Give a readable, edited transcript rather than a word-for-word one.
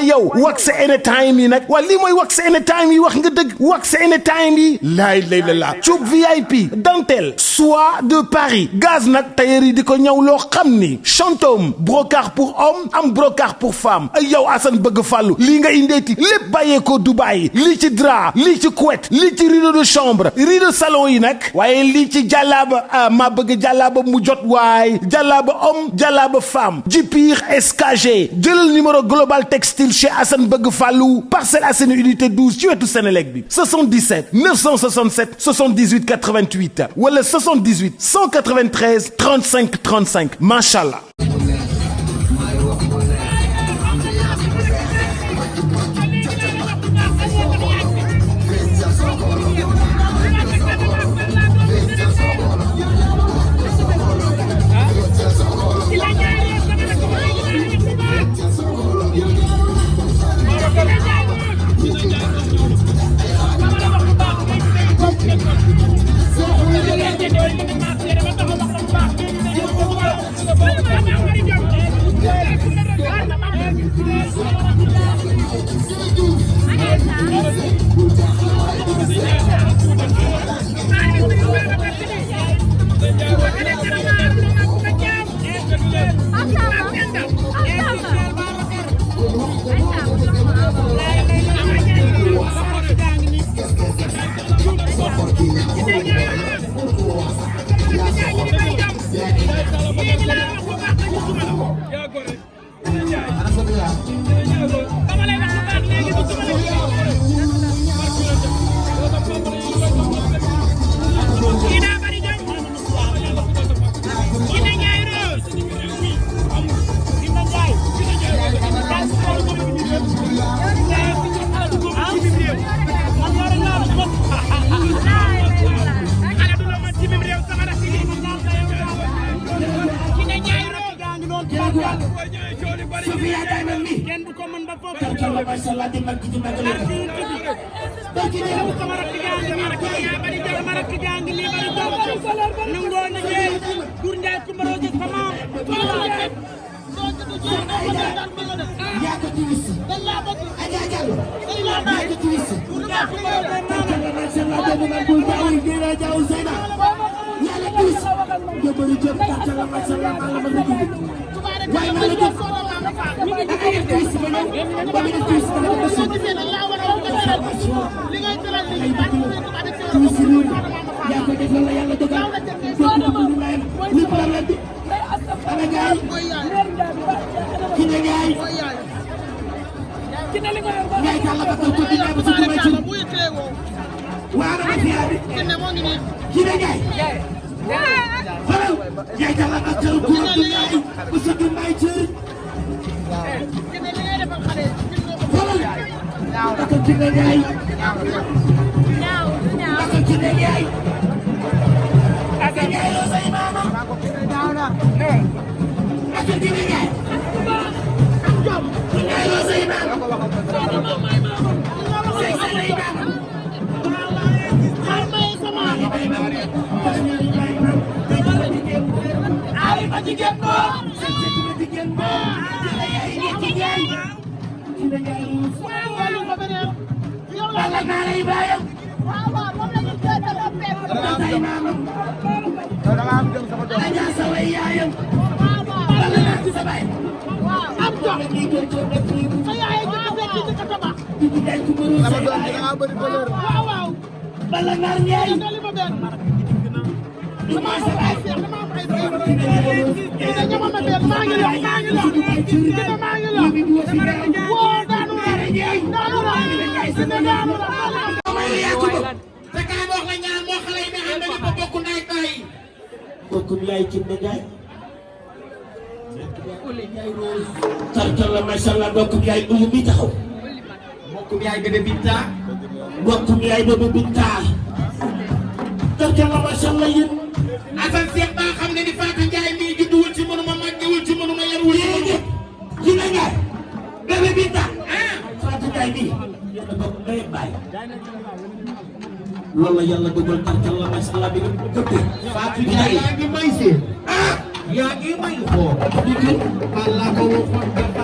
yow wax anytime yi nag waa lii mooy wax anytime yi wax nga dëgg wax anytime yi laay la cuub VIP dentelle soie de Paris gaz nag tailleur yi di ko ñëw loo xam ni Chantôme brocart pour homme am brocart pour femme yow Assane bëgg fàllu lii nga indeeti lépp bàyyee ko Dubaï lii ci drap lii ci couette lii ci rideau de chambre rideau salon yi nag waaye lii ci jàllaaba maa bëgg jàllaaba mu jot waay jàllaaba homme jàllaaba femme Jipir SKG jëlal numéro global textile chez Assane Bëgg Fallou Parcelles Assainies unité 12 ci wetu Sénélec bi 77 967 78 88 wala 78 193 35 35 machallah. tarkalla mashallah bokkum yaay uyu mi taxaw bokkum yaay bébé Binta bokkum yaay bébé Binta tarkalla mashallah yéen Assane Seck ba xam ne ni Fatou Ndiaye mi judduwul ci mënuma màggewul ci mënuma yarul ci la Ndiaye bébé Binta Fatou Ndiaye mi yéen a bokk ndey baay loolu la yàlla dogal tarkalla mashallah bi nga gëppee Fatou Ndiaye yaa ngi may see yaa ngi may xool Allah ko waxoon